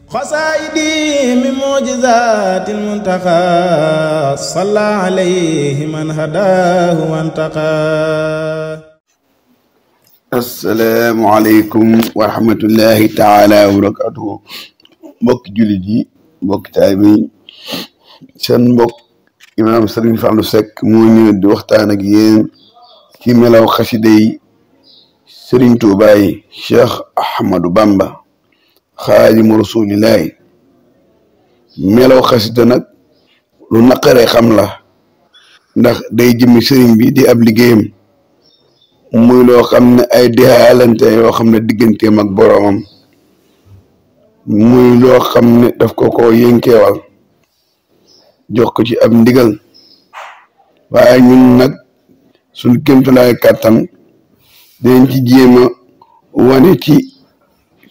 xasaayidi min mujizaati almuntaqa salla alayhi man hadaahu wantaqa. assalaamu aleykum wa rahmatullahi taala wa barakatuhu. mbokki jullit yi mbokki taalibe yi seen mbokk imaam Serigne Fallou Seck moo ñëw di waxtaan ak yéen ci melaw xasida yi Serigne Touba yi Cheikh Ahmadou Bamba xaadimu rasulillahi. melaw xasida nag lu naqaree xam la ndax day jëmmi sëriñ bi di ab liggéeyam muy loo xam ne ay dexaalante yoo xam ne digganteem ak boroomam muy loo xam ne daf ko yënkeewal jox ko ci ab ndigal waaye ñun nag suñu kémtulaay kàttan dinañ ci jéem a wane ci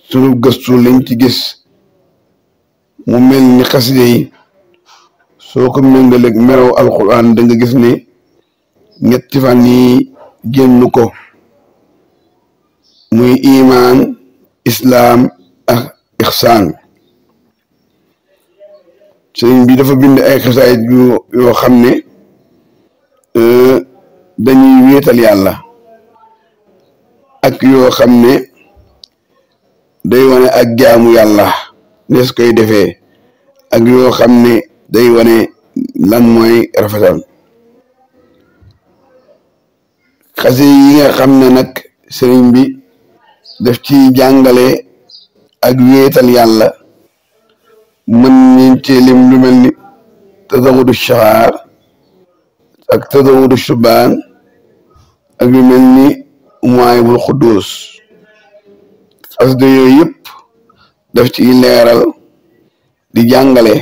sunu gëstu lañ ci gis mu mel ni xaside yi soo ko méngaleeg meraw alquran da nga gis ne ñetti fan yi génn ko muy imaan islaam ak ixsaan. sëriñ bi dafa bind ay xasaayid yoo xam ne dañuy wéetal yàlla ak yoo xam ne day wane ak jaamu yàlla nees koy defee ak yoo xam ne day wane lan mooy rafetal. xase yi nga xam ne nag sëriñ bi daf ci jàngale ak wéetal yàlla mën nañ ci lim lu mel ni tazawudu shaar ak tazawudu shubaan ak lu mel ni muwaayibul xuddus. xasida yooyu yëpp daf ci leeral di jàngale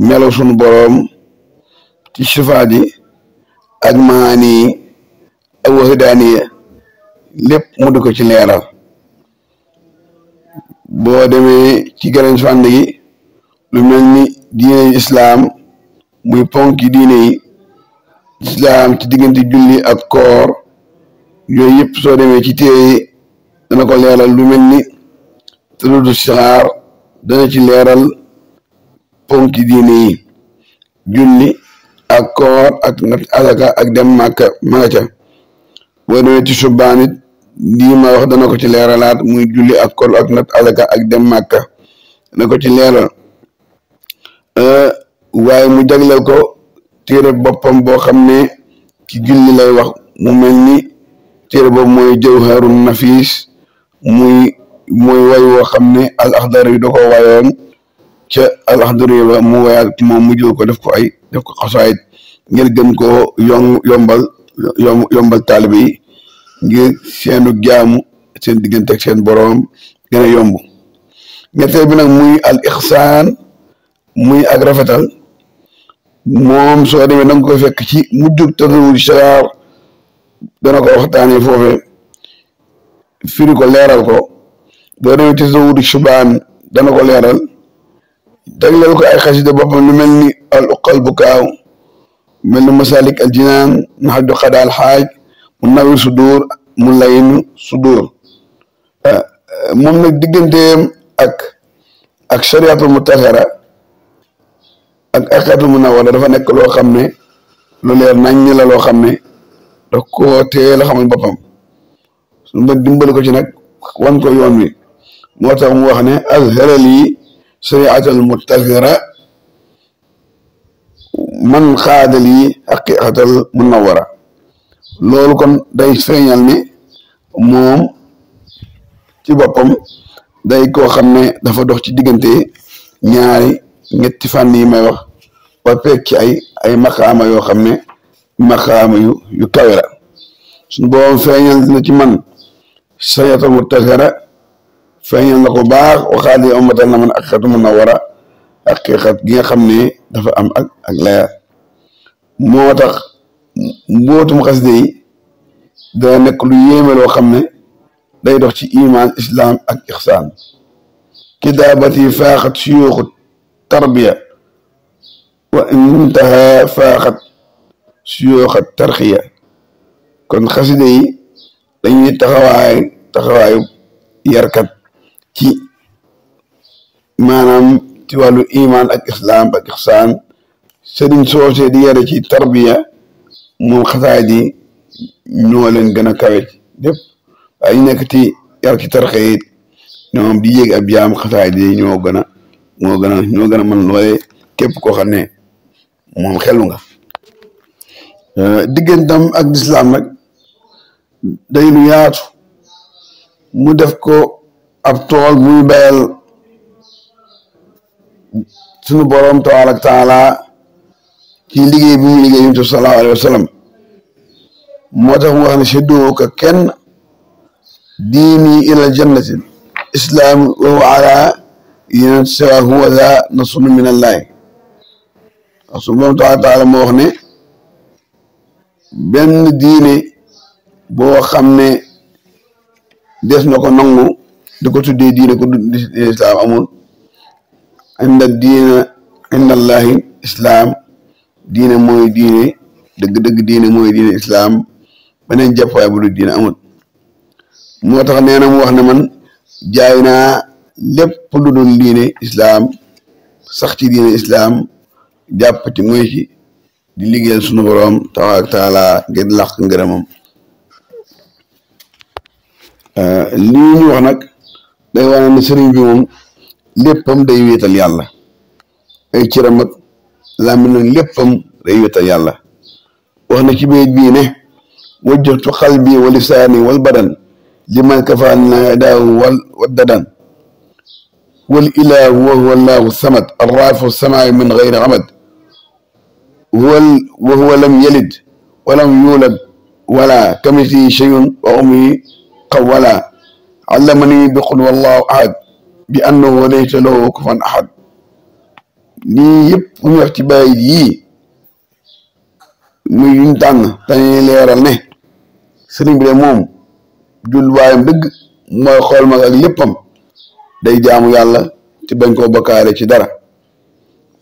melo sunu boroom ci sifaat yi ak maani yi ak wahidaaniya lépp mu di ko ci leeral. boo demee ci geneen fànn gi lu mel ni diine islaam muy ponki diine yi islaam ci diggante julli ak koor yooyu yëpp soo demee ci téere dana ko leeral. lu mel ni tëdudu saxaar dana ci leeral ponki diine yi julli ak koor ak nat asaka ak dem màkka ma nga ca. boo demee ci subaan it lii ma wax dana ko ci leeralaat muy julli ak koor ak nat asaka ak dem màkka dana ko ci leeral. waaye mu jagleel ko téere boppam boo xam ne ci julli lay wax mu mel ni téere boobu mooy jawharun nafis mooy way woo xam ne al axdar yi da ko wayoon ca al axdar yi ba mu wayaat moom mu jël ko def ko xasaayit ngir gën koo yombal taalibe yi ngir seenu jaamu seen diggante ak seen boroom gën a yomb. ñetteel bi nag muy al ixsaan muy ak rafetal moom soo demee da nga koy fekk ci mujjug tasawudu shaar dana ko waxtaanee foofe firi ko leeral ko. boo demee tasawudu shubaan dana ko leeral tegleel ko ay xasida boppam lu mel ni al uqal bukaaw mel ni masalik al jinaan naxaju xadaal xaaj mu nawir sudur mu layinu sudur. moom nag digganteem ak shariatul mutahhara ak aqatul munawwara dafa nekk loo xam ne lu leer nañ la loo xam ne daf koo teel a xamal boppam suñu ba dimbali ko ci nag wan ko yoon wi moo tax mu wax ne azharali shariatul mutahhara man xaadali haqiqatal munawwara. loolu kon day feeñal ne moom ci boppam day koo xam ne dafa dox ci diggante ñetti fànn yi may wax ba peeg ci ay maqaama yoo xam ne maqaama yu kawe la. suñu boroom feeñal na ci man shariatul mutahhara feeñal na ko baax waxaat yi amatal na man haqiqatul munawwara haqiqat gi nga xam ne dafa am ak leer. moo tax mbootum xasida yi dana nekk lu yéeme loo xam ne day dox ci iman islam ak ixsaan. kitaabati faaxat suyuuxu tarbiya wa intaha faaxat suyuuxa tarxiya. kon xasida yi dañuy taxawaayu yarkat ci maanaam ci wàllu iman ak islam ak ixsaan sëriñ soosee di yare ci tarbiya moom xasaayid yi ñoo leen gën a kawe lépp waaye ñu nekk ci yar ci tarxeet ñoom di yéeg ab jaam xasaayid yi ñoo gën a mën loole képp koo xam ne moom xelu nga diggantam ak lislaam nag day lu yaatu mu def ko ab tool muy bayal sunu borom tabaaraka taala ci liggéey bi muy liggéey yonent bi sallallahu alayhi wa sallam moo tax mu wax ne séddoo ka kenn diini ila jannati islaam wa huwa ala yonent sawa huwa za nasrun min allahi sunu borom tabaaraka taala moo wax ne benn diine boo xam ne des na ko nangu di ko tuddee diine ko tuddee islaam amul inda diina inda allahi islaam diine mooy diine dëgg-dëgg diine mooy diine islaam beneen jàppaay bu dul diine amul moo tax nee na mu wax ne man jaay naa lépp lu dul diine islaam sax ci diine islaam jàpp ci mooy ci di liggéeyal sunu borom tabaaraka taala ngir làq ngërëmam lii ñu wax nag day wane ne sëriñ bi moom léppam day wéetal yàlla ay cëram ak làmmiñam léppam day wéetal yàlla wax na ci bayit bii ne wajjahtu qalbi wa lisaani wal badan liman kafaana daaw wal dadan wal ilahu wa huwa allahu samad arrafiu samaai min gayri amad wa huwa lam yalid walam yulad wala kamithlihi shay'un wa umri qawwala allamani bi qul wallahu ahad bi annahu laysa lahu kufuwan ahad lii yëpp bu ñu wax ci bayit yii muy yuñ tànn dañuy leeral ne sëriñ bi de moom jul waayam dëgg mooy xool mag ak léppam day jaamu yàlla ci bañ koo bokkaale ci dara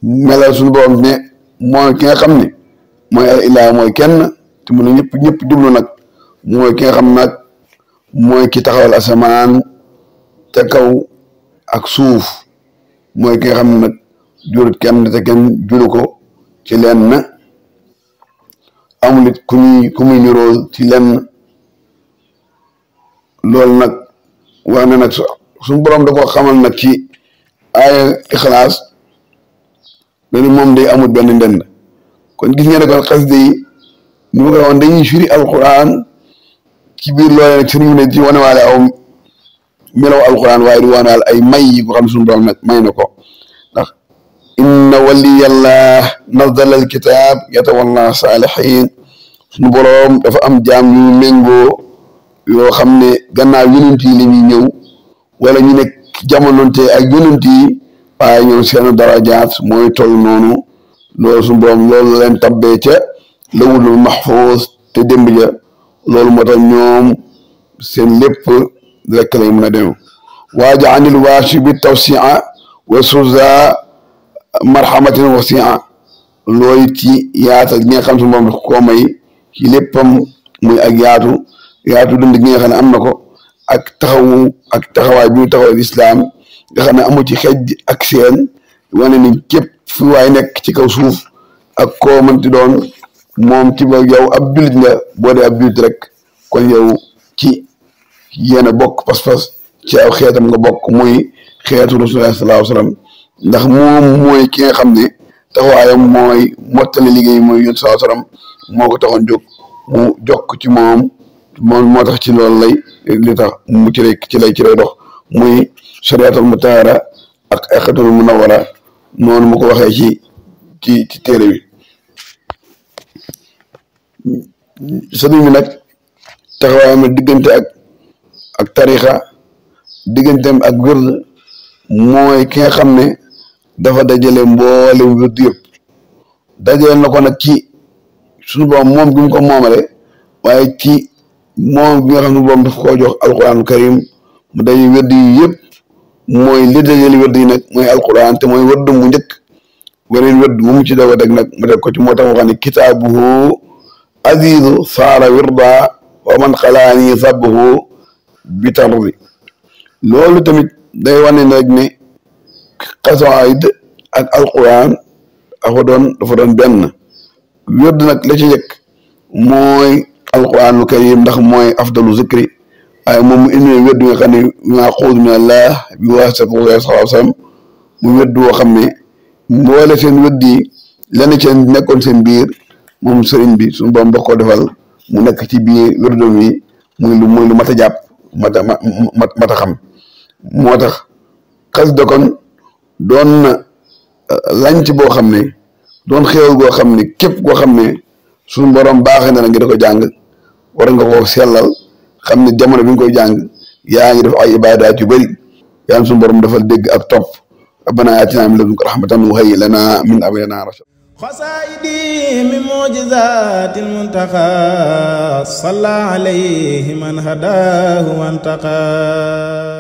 melal suñu borom ne mooy ki nga xam ne mooy al ilaa mooy kenn te mu ne ñëpp jublu nag mooy ki nga xam nag mooy ki taxawal asamaan ca kaw ak suuf mooy ki nga xam ne nag jurut kenn te kenn juru ko ci lenn amul it ku muy nirool ci lenn loolu nag wax ne nag suñu borom da ko xamal nag ci aaya Ixlaas dani moom day amul benn ndend kon gis ngeen ne kon xasida yi ni ma ko waxoon dañuy firi alquran ci biir loole nag sëriñ bi ne ci wanewaale aw melaw alquran waaye di wanewaale ay may yi ko xam ne suñu borom nag may na ko ndax inna waliyallah nazzala alkitab yatawalla salihin suñu borom dafa am jaam yu méngoo yoo xam ne gannaaw yonent yi la ñuy ñëw wala ñu nekk jamononte ak yonent yi waaye ñoom seen darajaat mooy toll noonu loolu suñu borom loolu leen tabbee ca lawhul mahfuz te démb ja loolu moo tax ñoom seen lépp rek lay mën a dem waaja anil waashi bi tawsia wa suza marhamatin wasia loolu ci yaata gi nga xam suñu borom koo may ci léppam muy ak yaatu dund gi nga xam ne am na ko ak taxawaay bi ñu taxawal islam nga xam ne amu ci xej ak seen wane ni képp fu waay nekk ci kaw suuf ak koo mënti doon moom ci ba yow ab jullit nga boo dee ab jullit rek kon yow ci yéen a bokk pas-pas ci aw xeetam nga bokk muy xeetu rasulullah sallallahu alayhi wasallam ndax moom mooy ki nga xam ne taxawaayam mooy mottali liggéey mooy yonent sallallahu alayhi wasallam moo ko taxoon jóg mu jokk ci moom moo tax ci loolu lay li tax mu ci lay dox muy shariatul mutahhara ak aqidul munawwara noonu mu ko waxee ci téere bi sëriñ bi nag taxawaayam diggante ak tarixa digganteem ak wird mooy ki nga xam ne dafa dajale mboole wird yëpp dajale na ko nag ci suñu borom moom gi mu ko moomale waaye ci moom bi nga xam ne boom daf koo jox alquran karim mu daje wërd yi yëpp mooy li dajale wërd yi nag mooy alquran te mooy wërd mu njëkk weneen wërd bu mu ci doog a deg nag mu teg ko ci moo tax wax ne kitaabuhu azizu saara wirda wa man xalaani sabbuhu bitardi loolu tamit day wane nag ne xasaayid ak alquran dafa doon benn wérd nag la ci njëkk mooy alquranul karim ndax mooy afdalu zikri waaye moom mu indi wérd nga xam ne maaxuud min allah bi waasitati sallallahu alayhi wa sallam mu wérd woo xam ne mboole seen wérd yi lenn ci nekkoon seen biir moom sëriñ bi suñu borom boo ko defal mu nekk ci biir wérdom yi muy lu mat a jàpp mat a xam moo tax xasida kon doon na lanc boo xam ne doon xéewal goo xam ne képp koo xam ne suñu borom baaxee na la ngi da ko jàng war nga koo sellal xam ne jamono bi nga koy jàng yaa ngi def ay ibadaat yu bëri yaa ngi suñu borom defal dégg ak topp rabbana atina min ladunka rahmatan wa hayyi lana min amrina rashada xasaayidi min mu'jizatil muntaqa salla alayhi man hadaahu wantaqa